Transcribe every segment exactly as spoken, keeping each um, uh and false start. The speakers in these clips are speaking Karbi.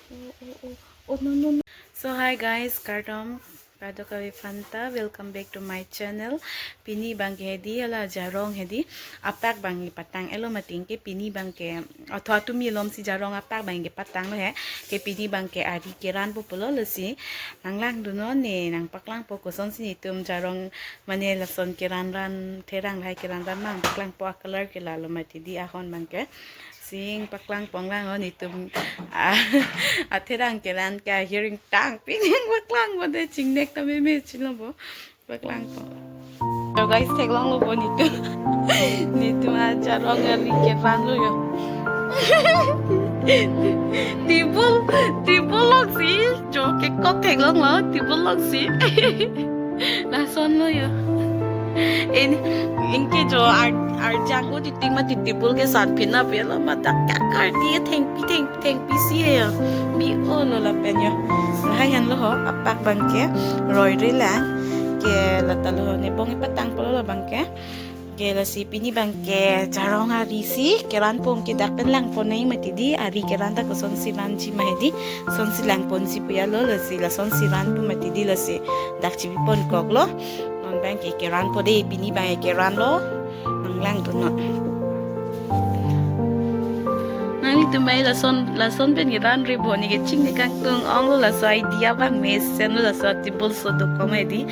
Oh, oh, oh. Oh, no, no, no. So hi guys, kardom, kardom kave phanta, welcome back to my channel. Pini abangke hedi, hala jarong hedi, apak abangke patang-elo mati ke pini abangke, atho atumi alomsi jarong apak abangke patanglo he, ke pini abangke ari keranpo pulo, lasi nanglangdunnon ne, nangpaklangpo kosonsi netum jarong mane lason keran ran, therang lahai keran ran nangpaklangpo, a-color ke lalo mati di ahon abangke. Sing paklangpon lang o netum, ah, atherang keran ke ahiring tang pining paklangpo de, chingnek ta meme chilo bo. Paklangpo. So guys, theklonglo bo netum. Netum ajarong ari keranlo yo. Table, table alongsi, jo kekok theklonglo, table alongsi. Lasonlo yo. Ini, inke jo ar, arjang ko titing mati table ke san pina pelo mata kakar di thengpi, theng, thengpi si ya. Bi-olo lapen yo. Lahai henlo ho, apak abangke roire lang. Ke latalo ho, ne bong ipatangpolo la abangke. Ke lasi pini abangke jarong arisi keranpon ke dak pen langpon nai mati di, ari keran ta kosonsi ranji ma hedi, kosonsi langponsi pu ya lo, lasi lasonsi ranpo mati di, lasi dak chipiponkoklo. Non abangke keranpo de, pini abangke keranlo. Nanglangdunnon. Nanglitum abang lason, lason pen keranre bo, ne keching ne kangtung onglo, laso idea abang mesenlo, laso table so dokok ma hedi.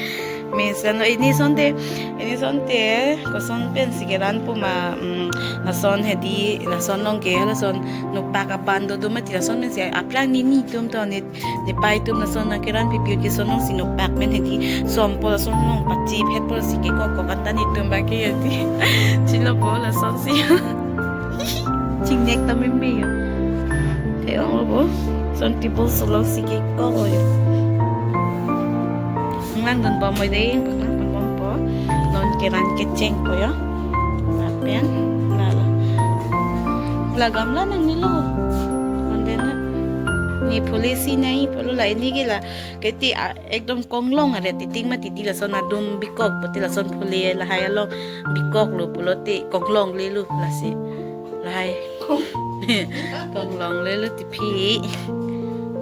Mesenlo, ini asonte, ini asonte koson pensi keranpo ma, mm, lason hedi, lason along ke, lason nopak aban dodo mati, lason pensi aplang nini atum to ne, nepei atum lason nangkeran pipi ke lason alongsi nopak pen hedi, sompo lason along pachip hetpo si kekok kok anta netum abangke hedi. Chilo bo lasonsi. Chingnek ta meme yo. Theklonglo bo. Lason table so alongsi kekok yo. Nanglangdunbom o de, paklangponbompo. Non keran kechengpo yo. Lapen, lalo. La gamla nangnelo. Mande na. Ne phule si nai pulo la, ini ke la. Keti a, ekdom konglong are titing mati di, lason adum bikok pulote lason phule lahai along bikoklo pulote konglonglelo lasi. Lahai. Konglonglelo tiphi.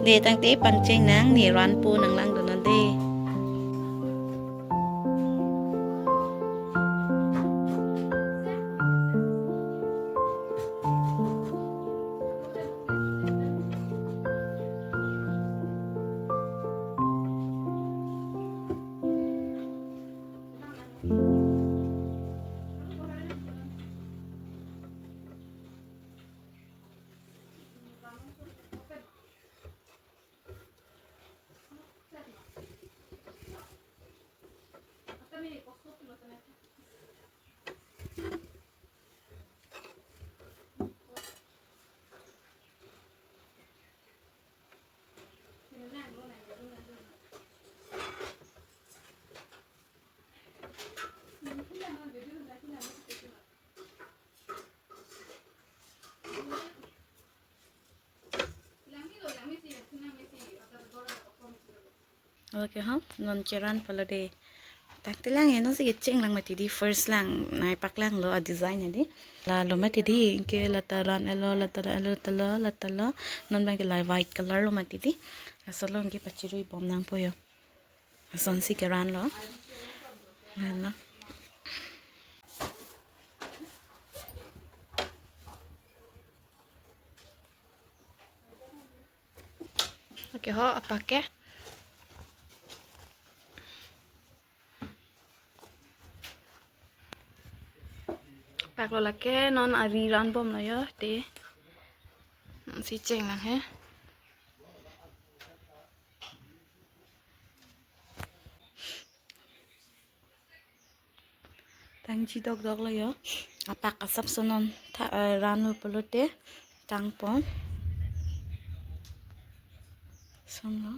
De tangte pangcheng nang, ne ranpo, nanglangdunnon de. Okay, ha, non keranpolo de. Tangte lang, eh, non si kecheng lang mati di, first lang, nai paklanglo a-design hedi. Lalo mati di, ke lata ran-elo, lata ran-elo, latalo, latalo. Non abangke la white color lo mati di. Laso along ke pachiruibom nangpo yo. Lasonsi keranlo. Ano. Okay ho, apak ke. Apak lo lake non ari ranbomlo yo, te. Si cheng lang he. Tangji dokdoklo yo. Apak asapso non tha, eh, ranlo pulote tangpon. Sonlo.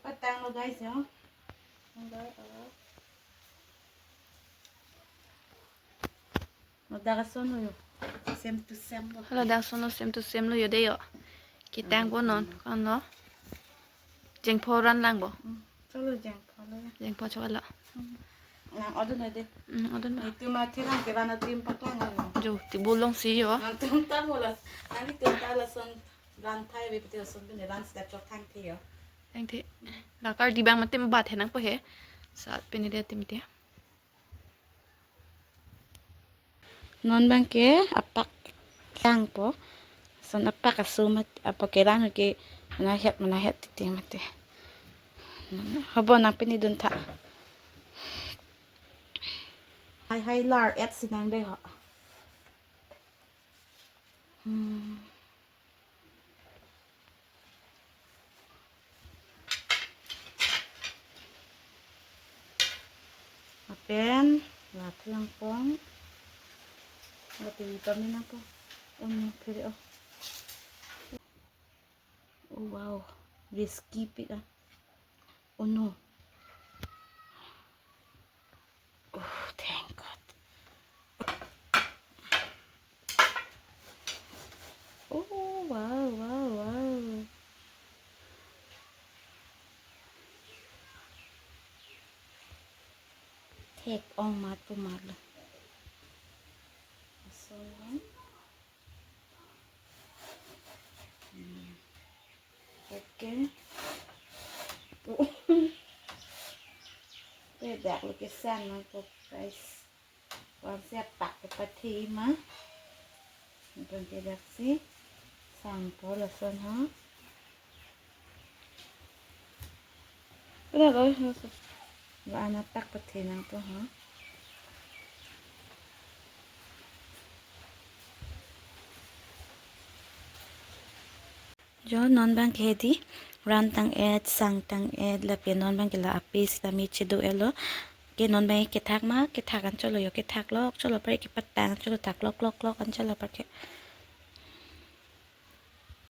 Patanglo guys yo. Enggak, eh. Ladak asonlo yo. Same to same lo. Ladak asonlo, same to same lo yo de yo. Ketangpo non, konlo. Jengpho ran langpo. Hmm. Cholo jengpho lo yo. Jengpho cholo. Hmm. Nang odun ade. Hmm, odun ma. Itum athirang kevan adim paklang ano. Jo, table alongsi jo. Nangtum ta mula. Nangtum ta lason ran thai bi piti lason pini ran step chok thang thi jo. Thang thi. Lakar di bang mati bat he nangpo he. Sat pini dia tim dia. Non bangke apak langpo. Son apak asu mat apak kelang ke mana het mana het titi mati. Hobo nang pini dun tha. Hai hai lar et sinang de ho. Hmm. Lapen, la thu nangpong. Lapen, ipami nangpong. Onion phere, oh. Oh, wow. Risky pik ah. Oh, no. Oh, thank God. Oh, wow, wow, wow. Thek-ong mat pu mat lo. So, okay. Pe dak lo kesang nangpo, guys. Vangsi apak kepathe ma. Nangpon ke daksi. Sangpo lason ha. Pura lo, lason. Ba anak tak pathe nangpo ha. Jo non bangke di ran tang-et, sang tang-et, lapen non bangke la ape sitame chedo-et lo. Ke non bangke kethak ma, kethak an cholo jo, kethak lok cholo, pare kepatang cholo, thak lok lok lok an cholo, pare ke.